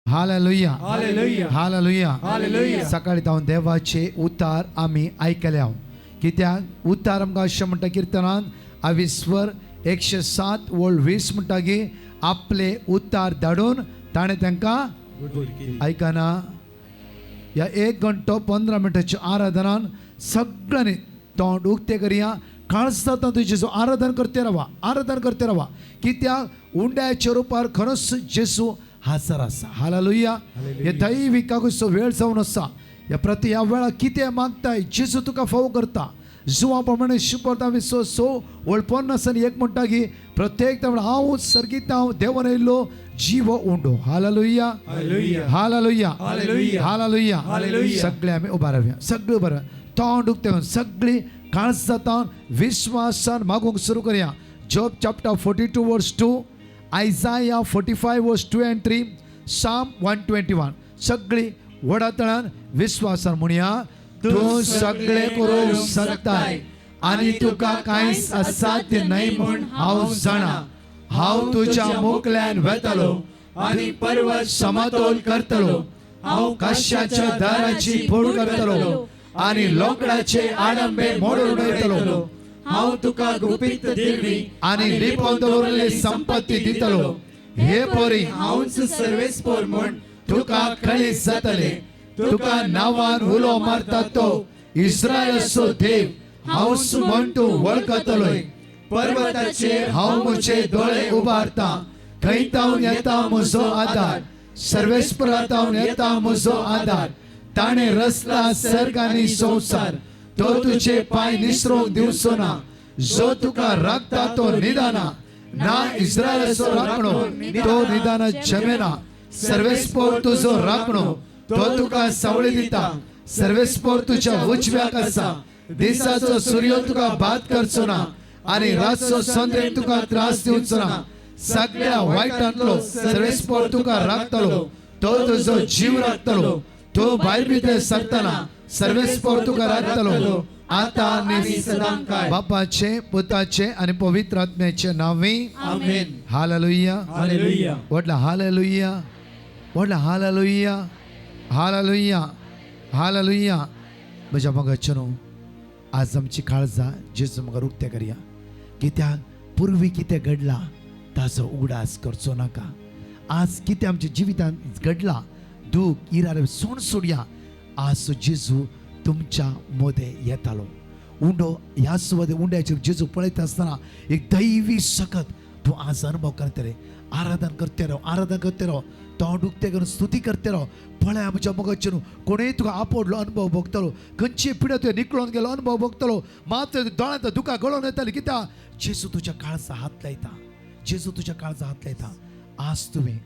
Hallelujah. हालेलुया. हालेलुया. Hallelujah. सकाळी तावन देवाचे उतार आमी आयकले. कित्याक उतार आमकां अशें म्हणटा किर्तनान आविस्वर 107 ओळ 20 म्हणटा की आपले उतार धाडून ताणें तांकां. आयकना, ह्या 1 घंटो 15 मिनटाच्या आराधनान सगळ्यांनी तोंड उक्तें करया. काळजांत तुजें जेजू आराधन करते रावा, आराधन करते रावा. कित्याक उंड्याच्या रुपार खरोच जेजू हाजर आसा. हालेलुया. हे दैवी कागूचो वेळ जावन आसा. ह्या प्रती ह्या वेळार कितें मागताय, जेजू तुका फावो करता. जुवा प्रमाणे शिपरता 6 ओळ 51 म्हणटा की प्रत्येक हांव सर्गीत हांव देवान येयल्लो जीव उंडो. हालेलुया. हालेलुया. हालेलुया. हालेलुया. हालेलुया. हालेलुया. सगळे आमी उबा रावया, सगळे उबा रावया. तोंड उक्तें करून सगळी काळजातान विश्वासान मागूंक सुरू करया. Job chapter 42 verse 2, Isaiah 45 verse 2 and 3, Psalm 121. सगळी व्हडा तळान विश्वासान म्हणया, तूं सगळे करूंक शकताय आनी तुका कांयच असाध्य न्हय म्हूण हांव जाणा. हांव तुज्या मुखल्यान वेतलो आनी पर्वत समतोल करतलो. हांव काश्याच्या दाराची फोड करतलो आनी लोकडाचे आडंबे मोडून उडयतलो. हांव तुका गुपीत दिरवी आनी लिपोवन दवरलेली संपत्ती दितलो. हे परी हांवच सर्वेस्पोर म्हूण तुका कळीत जातले. तुका नांवान उलो मारता तो इस्रायलाचो देव हांवच म्हण तूं वळखतलोय. पर्वताचेर हांव म्हजे दोळे उबारता. खंय तावन येता म्हजो आदार? सर्वेस्परातावन येता म्हजो आदार. ताणें रचला सर्ग आनी संवसार. तो तुझे पांय निसरोंक दिवचो ना. जो तुका राखता तो निदाना ना. इस्रायलाचो राखणो तो निदाना झेमेना. सर्वेस्पोर तुजो राखणो, तो तुका सावळी दिता. सर्वेस्पोर तुझ्या उजव्याक आसा. दिसाचो सूर्य तुका बाद करचो ना आणि रातचो संद्रेक तुका त्रास दिवचो ना. सगळ्या वायटांतलो सर्वेस्पोर तुका राखतलो. तो तुजो जीव राखतलो. तो भायर भितर सरतना सर्वेस्पोर तुका राखतलो, आता आनी सदांकाळ. बापाचे, पुताचे आणि पवित्र आत्म्याचे नावे. आमेन. हालेलुया. हालेलुया. व्हडला हालेलुया, व्हडला हालेलुया, हालेलुया, हालेलुया. म्हज्या मोगाचें न्हू, आज आमची काळजां जेजू मुखार उक्तें करया. कित्याक पुर्वी कितें घडलां ताचो उगडास करचो नाका. आज कितें आमच्या जिवितांत घडलां, दूख इरार सोड सोडया. आज जेजू तुमच्या मदें येतालो. उंडो ह्या सुवाते उंड्याचेर जेजू पळयता आसतना एक दैवी सकत तूं आज अनुभव करतले. आराधन करते राव, आराधन करते राव. तोंड उक्तें करून स्तुती करते राव. पळय म्हज्या मोगाचें न्हू, कोणूय तुका आपोडलो अनुभव भोगतलो. खंयची पिड्या तुवें निकळोन गेलो अनुभव भोगतलो. मात दोळ्यांत दुकां गळोन येताली. कित्याक जेजू तुज्या काळजा हात लायता. जेजू तुज्या काळजा हात लायता. आज तुवें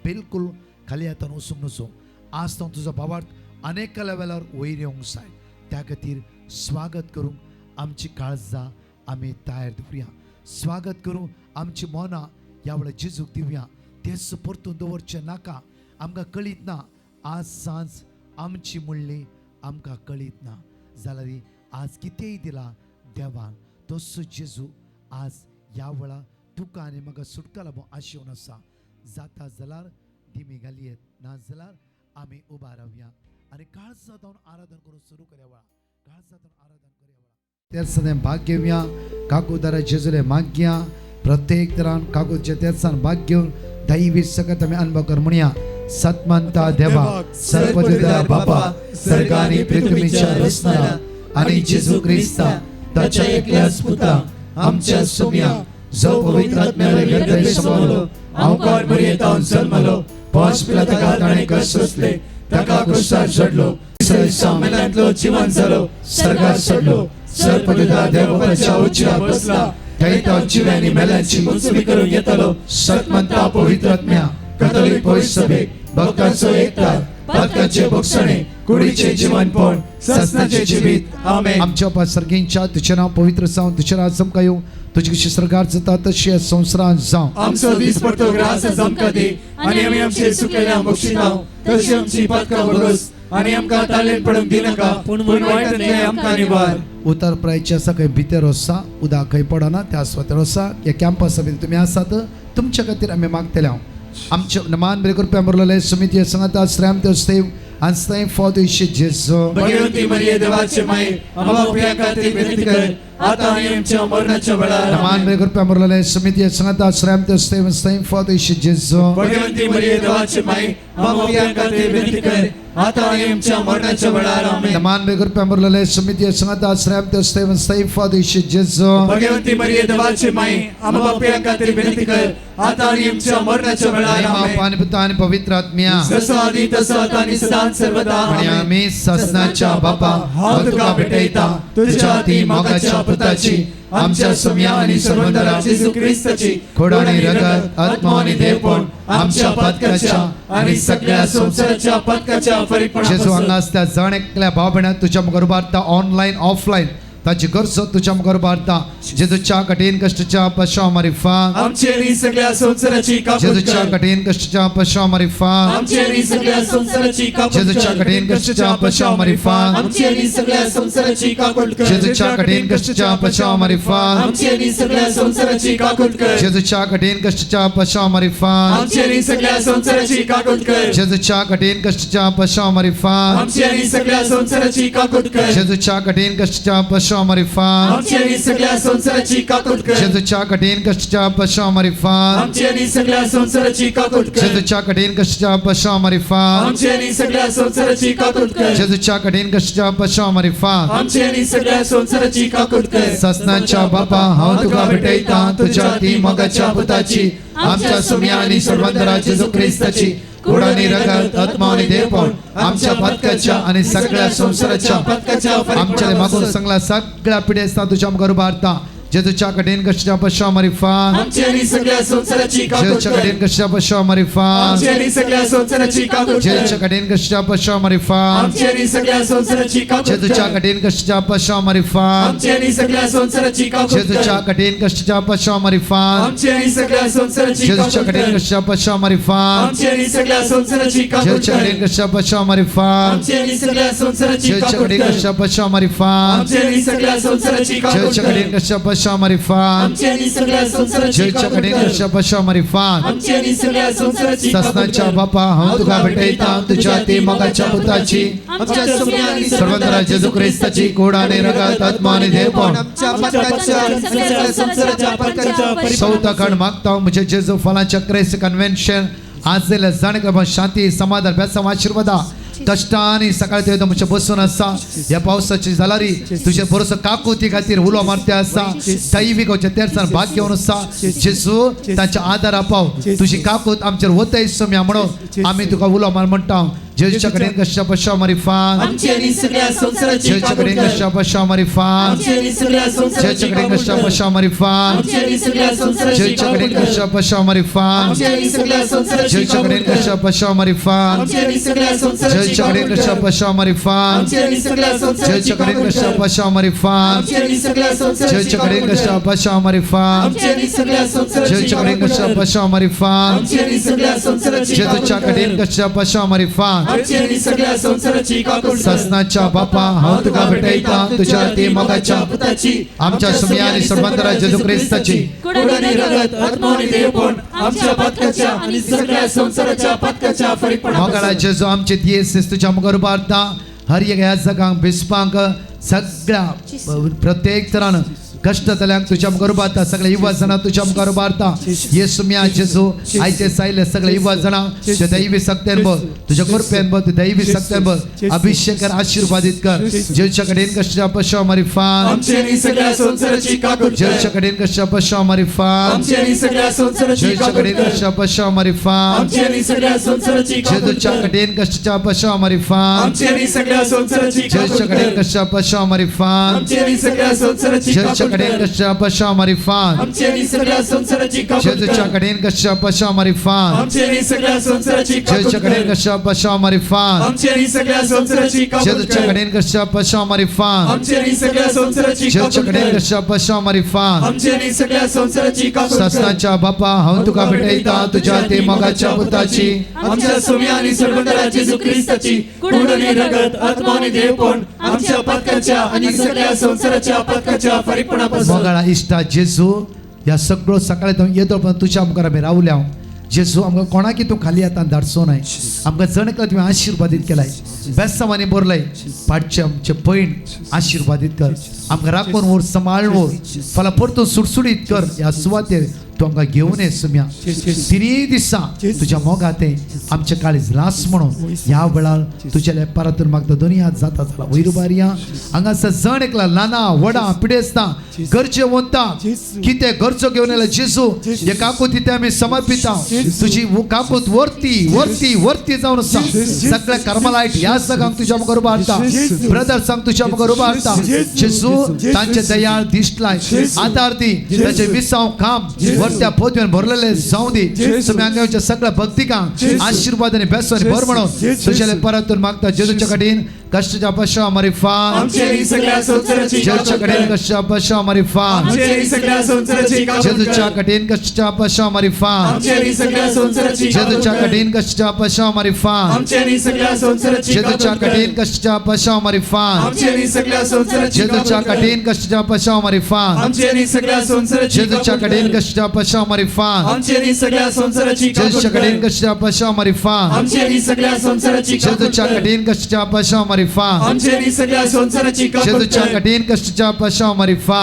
बिलकुल खाली हातान वचूंक नजो. आज तो तुजो भावार्थ अनेक लेवलार वयर येवंक जाय. त्या खातीर स्वागत करूंक आमची काळजां आमी तयार दवरुया. स्वागत करूंक आमची मनां ह्या वेळार जेजूक दिवया. तेच परतून दवरचें नाका. आमकां कळीत ना आज सांज आमची म्हणली, आमकां कळीत ना. जाल्यार आज कितेंय दिला देवान, तसो जेजू आज ह्या वेळार तुका आनी म्हाका सुटका लाबूं आशेवन आसा. जाता जाल्यार दिमी घालयेत, ना जाल्यार आमी उबा रावया आनी काळजांत आराधन करून सुरू करया वेळा. काळजांत आराधन करया वेळा तेरसाने भाग घेवया. काकुदारा जेजुले मागया. प्रत्येक तरान काकूच्या तेरसान भाग घेवन दैवी सकत आमी अनुभव कर. म्हणया, सतमंता देवा, सर्वदिदा बापा, सर्गानी पृथ्वीच्या रचणारा आणि जेजू ख्रिस्ता ताच्या एकल्याच पुता आमच्या सोम्या, जो पवित्र आत्म्याला गर्भे समावलो, आमकार मरियेतावन जल्मलो, पोंस पिलाताका ताणें कश्ट सोंसले, ताका क्रुसार चडलो, मेल्यांतलो जिवन जालो, सर्गार चडलो, सर्वपतिता देवबापाच्या उजव्या बसला, थंय तो जिव्यांनी मेल्यांची मुंचबी करूंक येतलो. सतमंता पवित्र आत्म्या, कथोलिक पवित्र सभेक, भक्तांचो एकतार, पातकांचे भोगसणे, कुडीचे जीवनपण, सासणाचे जिवीत. आमेन. आमच्या बापा सर्गींच्या, तुझें नांव पवित्र जावं. तुझें राज आमकां येवं. तुजी कशी सरकार जाता तशी ह्या संवसारांत जावं. आमचो दीस पडतो ग्रास आमकां दी आनी आमी आमचे चुकलेल्या बक्षिताव तशी आमची पातकां भोगस आनी आमकां तालेन पडूंक दिनाका, पूण वायटांतलें आमकां निवार. उतर प्रायचे आसा खंय भितर आसा, उदक खंय पडना त्या सुवातेर आसा. ह्या कॅम्पसा भितर तुमी आसात, तुमच्या खातीर आमी मागतले हांव. आमच्या नमान बरे कृपया मुरलेले समिती संगता श्रम देव आणि फॉदेशी जेजू. भगवती मरिये देवाचे माई, आम्हा पाप्यां खातीर विनंती कर, आता आणि आमच्या मरणाच्या वेळार. नमान बरे कृपया मुरलेले समिती संगता श्रम देव फॉदेशी जेजू. भगवती मरिये देवाचे माई, आम्हा पाप्यां खातीर विनंती कर, आता आणि आमच्या मरणाच्या वेळार. आमेन. नमान बरे कृपया मुरलेले समिती संगता श्रम देव फॉदेशी जेजू. भगवती मरिये देवाचे माई, आम्हा पाप्यां खातीर विनंती कर, आता आणि आमच्या मरणाच्या वेळार. आमेन. आणि पिता आणि पवित्र आत्म्या. जसं आधी तसं आता आणि सदा सर्वदा. आणि आमेन. आम्ही ससनाच्या बापा, हांव तुका भेटयता तुझ्या ती मोगाच्या पुताची, आमच्या सुम्या आणि सर्वंदरा जेजू क्रिस्ताची खोड आणि रगत, आत्मा आणि देवपण आमच्या पातकाच्या आणि सगळ्या संसाराच्या पातकाच्या जेजू फरीकपणापासून हांगा आसता जण एकल्या भाव भयणाक तुझ्या मुखार उबारता, ऑनलायन ऑफलायन ताची गरजो तुझ्या मुखार उबारता. जेजूच्या कठीण कश्टच्या पशा मारिफा आमची आणि सगळ्या संसाराची काकूत जेजूच्या कर. कठीण कश्टच्या पशा मारिफा आमची आणि सगळ्या संसाराची काकूत जेजूच्या कर. कठीण कश्टच्या पशा मारिफा आमची आणि सगळ्या संसाराची काकूत कर. जेजूच्या कठीण कश्टच्या पशा मारिफा आमची आणि सगळ्या संसाराची काकूत कर. जेजूच्या कठीण कश्टच्या पशा मारिफा आमची आणि सगळ्या संसाराची काकूत कर. जेजूच्या कठीण कश्टच्या पशा मारिफा आमची आणि सगळ्या संसाराची काकूत कर. जेजूच्या कठीण कश्टच्या पशा मारिफा आमची आणि सगळ्या संसाराची काकूत कर. जेजूच्या कठीण कश्टच्या पशा मारिफा आमची आणि सगळ्या संसाराची काकूत कर. जेजूच्या कठीण कश्टच्या पशा मारिफा आमची आणि सगळ्या संसाराची काकूत कर. जेजूच्या कठीण कश्टच्या पशा मारिफा आमची आणि सगळ्या संसाराची काकूत कर. ससनाच्या बापा, हांव तुका भेटयता तुझ्या ती मोगाच्या पुताची, आमच्या सुम्या आणि सर्वंतरा जेजू क्रिस्ताची गोड आणि रगत, आत्मा आणि देवपण आमच्या पातकाच्या आणि सगळ्या संसाराच्या पातकाच्या आमच्या मागून सांगला सगळ्या पिढ्या तुझ्या मुखार उबारता. जेजूच्या कठीण कश्टच्या पशा मारिफा आमची आणि सगळ्या संसाराची काकूत जेजूच्या कर. कठीण कश्टच्या पशा मारिफा आमची आणि सगळ्या संसाराची काकूत कर. जेजूच्या कठीण कश्टच्या पशा मारिफा आमची आणि सगळ्या संसाराची काकूत जेजूच्या कर. कठीण कश्टच्या पशा मारिफा आमची आणि सगळ्या संसाराची काकूत जेजूच्या कर. कठीण कश्टच्या पशा मारिफा आमची आणि सगळ्या संसाराची जेजूच्या काकूत कठीण कर. कश्टच्या पशा मारिफा आमची आणि सगळ्या संसाराची काकूत जेजूच्या कर. कठीण कश्टच्या पशा मारिफा आमची आणि सगळ्या संसाराची जेजूच्या काकूत कठीण कर. कश्टच्या पशा मारिफा आमची आणि सगळ्या संसाराची काकूत जेजूच्या कर. कठीण कश्टच्या पशा मारिफा आमची आणि सगळ्या संसाराची जेजूच्या काकूत कठीण कर. कश्टच्या पशा मारिफा आमची आणि सगळ्या संसाराची काकूत ससनाच्या कर. बापा, हांव तुका भेटयता तुझ्या ती मोगाच्या पुताची, आमच्या सुम्या आणि सर्वंतरा जेजू क्रिस्ताची गोड आणि रगत, आत्मा आणि देवपण आमच्या पातकाच्या आणि सगळ्या संसाराच्या पातकाच्या सौतकण मागता म्हणजे जेजू फलाच्या क्रेस कन्व्हेन्शन आज जाणेकर शांती समाधान बेसाव आशीर्वादा कष्टाने सकाळी ते तुमच्या बसून आसा. ह्या पावसाची जालारी तुझे बरोसो काकुती खातीर उलो मारते आसा. दैवीक तेरसान भाग घेवन आसा. जेजू तांच्या आदारा पाव, तुझी काकूत आमचेर वतय सम्या म्हणून आमी तुका उलो मार म्हणटा. जेजूच्या कडेन कश्या पशा मारिफा आमची आणि सगळ्या संसाराची जेजूच्या काकूत कडेन कर. कश्या पशा मारिफा आमची आणि सगळ्या संसाराची जेजूच्या कडेन काकूत कश्या कर. पशा मारिफा आमची आणि सगळ्या संसाराची जेजूच्या काकूत कडेन कर. कश्या पशा मारिफा आमची आणि सगळ्या संसाराची जेजूच्या काकूत कडेन कर. कश्या पशा मारिफा आमची आणि सगळ्या संसाराची जेजूच्या कडेन काकूत कश्या कर. पशा मारिफा आमची आणि सगळ्या संसाराची जेजूच्या कडेन काकूत कश्या कर. पशा मारिफा आमची आणि सगळ्या संसाराची जेजूच्या कडेन काकूत कश्या कर. पशा मारिफा आमची आणि सगळ्या संसाराची जेजूच्या कडेन काकूत कश्या कर. पशा मारिफा आमची आणि सगळ्या संसाराची जेजूच्या काकूत कडेन कर. कश्या पशा मारिफा आमची आणि सगळ्या संसाराची काकूत कर. ससनाच्या बापा, हांव तुका भेटयता तुझ्या ती मोगाच्या पुताची, आमच्या सुम्या आणि सर्वंतरा जेजू क्रिस्ताची गोड आणि रगत, आत्मा आणि देवपण आमच्या पातकाच्या आणि सगळ्या संसाराच्या पातकाच्या फरीकपणापासून मोगाळा जेजू आमचे दियेस तुझ्या मुखार उबारता. हर एक ह्या जगांक बिस्पांक सगळ्या प्रत्येक तरान कष्ट जाल्यांक तुझ्या मुखार उबारता. सगळे युवा जाणां तुझ्या मुखार उबारता. येसू म्या जेजू आयचे सायले सगळे युवा जाणां तुझ्या दैवी सक्त्यान बघ, तुझ्या कृपेन बघ, तुझ्या दैवी सक्त्यान बघ, अभिषेक कर, आशीर्वादित कर. जेजूच्या कडेन कश्टा पशा मारिफा आमची आणि सगळ्या संसाराची काकूत कर. जेजूच्या कडेन कश्टा पशा मारिफा आमची आणि सगळ्या संसाराची जेजूच्या काकूत कडेन कर. कश्टा पशा मारिफा आमची आणि सगळ्या संसाराची काकूत जेजूच्या कर. कडेन कश्टा पशा मारिफा आमची आणि सगळ्या संसाराची काकूत जेजूच्या कडेन कर. कश्टा पशा मारिफा आमची आणि सगळ्या संसाराची जेजूच्या काकूत कडेन कर. कश्टा पशा मारिफा आमची आणि सगळ्या संसाराची काकूत जेजूच्या कर. कडेन कश्टा पशा मारिफा आमची आणि सगळ्या संसाराची काकूत जेजूच्या कडेन कर. कश्टा पशा मारिफा आमची आणि सगळ्या संसाराची काकूत जेजूच्या कर. कडेन कश्टा पशा मारिफा आमची आणि सगळ्या संसाराची जेजूच्या काकूत कडेन कर. कश्टा पशा मारिफा आमची आणि सगळ्या संसाराची काकूत कर. ससनाच्या बापा, हांव तुका भेटयता तुझ्या ते मोगाच्या पुताची, आमच्या सुम्या आणि सर्वंतरा जेजू क्रिस्ताची गोड आणि रगत, आत्मा आणि देवपण आमच्या पातकाच्या आणि सगळ्या संसाराच्या पातकाच्या फरीकपणापासून मोगाळा इश्टा जेजू, ह्या सगळो सकाळी येतो पण तुझ्या मुखार आमी रावल्या. जेजू आमकां कोणाकी तूं खाली हातान धाडचो नाय. आमकां जण एकला तुवें आशिर्वादीत केलाय, बेसांवांनी भरलाय. पाटचे आमचे पयण आशिर्वादीत कर, आमकां राखून व्हर, सांबाळून व्हर, फाल्यां परतून सुटसुटीत कर. ह्या सुवातेर तूं आमकां घेवन ये सुम्या. तिनूय दिसा तुज्या मोगाते आमचे काळीज लास म्हणून ह्या वेळार तुज्या लेपारातून मागता. दोनी हात जाता जाला वयर उबारया. हांगासर जण एकला ल्हाना व्हडा पिडेस्तां गरजे वंता कितें गरजो घेवन येयला जेजू, हे काकूत तिथे आमी समर्पिता. तुजी काकूत वरती वरती वरती जावन आसा. सगळे कर्मलायट ह्या सगळ्यांक तुज्या मुखार उबो हाडटा, ब्रदर्सांक तुज्या मुखार उबो हाडटा. जेजू तांचे दयाळ दिश्ट लाय, आदार दी, ताचे विसाव काम वरत्या पदवेन भरलेले जावं दी. तुमी हांगा सगळ्या भक्तिकांक आशिर्वाद आनी बेसवानी भर म्हणून तुज्या परतून मागता. जेजूच्या कडेन कष्टाच्या पशा मारिफा, जेजूच्या कडेन कष्टाच्या पशा मारिफा, जेजूच्या कडेन कष्टाच्या पशा मारिफा, जेजूच्या कडेन कष्टाच्या पशा मारिफा, जेजूच्या कडेन कष्टाच्या पशा मारिफा, जेजूच्या कडेन कष्टाच्या पशा मारिफा, जेजूच्या कडेन कष्टाच्या पशा मारिफा, जेजूच्या कडेन कष्टाच्या पशा मारिफा, जेजूच्या कडेन कष्टाच्या पशा मारिफा, जेजूच्या कठीण कष्टाच्या पशा मारिफा.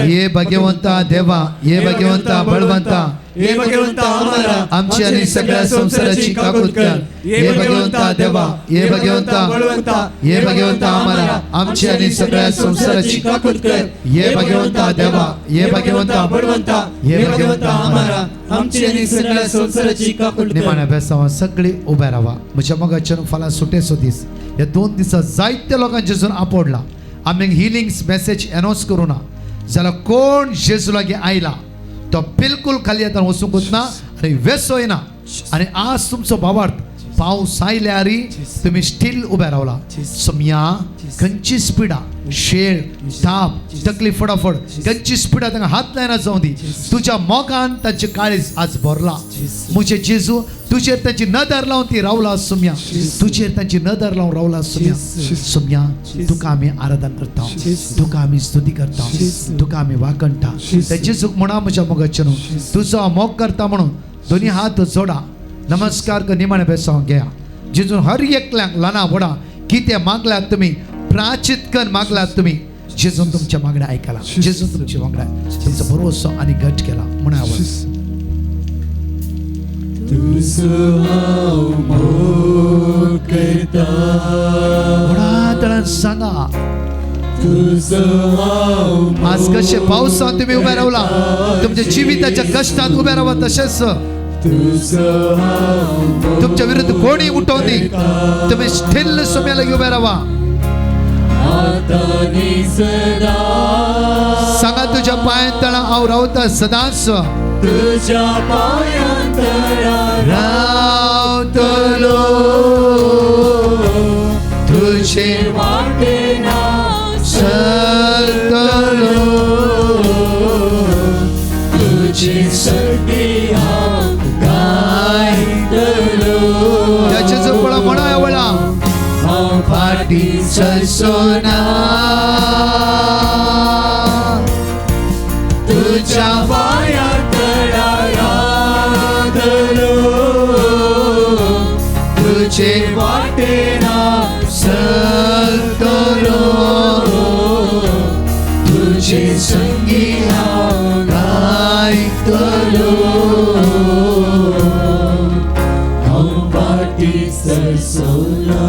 हे भगवंता देवा, हे भगवंता बळवंता, हे भगवंता आम्हाला आमची आणि सगळ्या संसाराची काकूत कर. हे भगवंता देवा, हे भगवंता बळवंता, हे भगवंता आम्हाला आमची आणि सगळ्या संसाराची काकूत कर. हे भगवंता देवा, हे भगवंता बळवंता, हे भगवंता आम्हाला आमची आणि सगळ्या संसाराची काकूत कर. निमाण्या बेसांवा सगळी उभे रावा. म्हज्या मोगाच्यान फाल्यां सुटेचो दीस. ह्या 2 दिसां जायत्या लोकांक जेजून आपडला. आमी हिलिंग्स मेसेज अनावन्स करूं ना जाल्यार कोण जेजू लागीं आयला तो बिलकुल खाली आतां वचूंकच ना आनी वेसो येना. आनी आज तुमचो भावार्थ पावस आयल्यार तुमी स्टील उबे रावला. सम्या खंयची स्पिडा शेळ ताप तकलीफ फटाफट खंयची स्पिडा तांकां हात लायना जावं दी. तुज्या मोगान तांचे काळीज आज भरला. म्हजे जेजू तुजेर तांची नदर लावन ती रावला सुम्या, तुजेर तांची नदर लावन रावला सुम्या. सुम्या तुका आमी आराधन करता, तुका आमी स्तुती करता, तुका आमी वाकणटा. त्या जेजूक म्हणा म्हज्या मोगाचें न्हू तुजो मोग करता म्हणून दोनी हात जोडा, नमस्कार कर, निमाणे बेसांव घेया. जेजून हर एकल्यांक ल्हाना व्हडा कितें मागल्यात तुमी, प्राचित कर मागल्यात तुमी, जेजून तुमच्या मागण्या आयकला, जेजून तुमच्या मागण्या तुमचो भरवसो आनी घट केला म्हणून आवड. व्हडा तळान सांगा आज कशे पावसांत तुमी उबे रावला, तुमच्या जिविताच्या कष्टात उबे रावा, तशेंच तुमच्या विरुद्ध कोणी उठवली तुम्ही स्थिर सुम्या लागीं उबे रावा. सांगा तुझ्या पांयां तळा हांव रावता सदांच, तुझ्या पांयां तळा रावतलो, तुझे वाटेन चलतलो, तुझी सगळी हांव गायतलो. त्याचे जवळ म्हणा वेळा हांव फाटी सरसोना तुझ्या पांयां तळा रावतलो, तुझे वाटेन चलतलो, तुझे संगी हांव गायतलो. हांव फाटी सरसोना.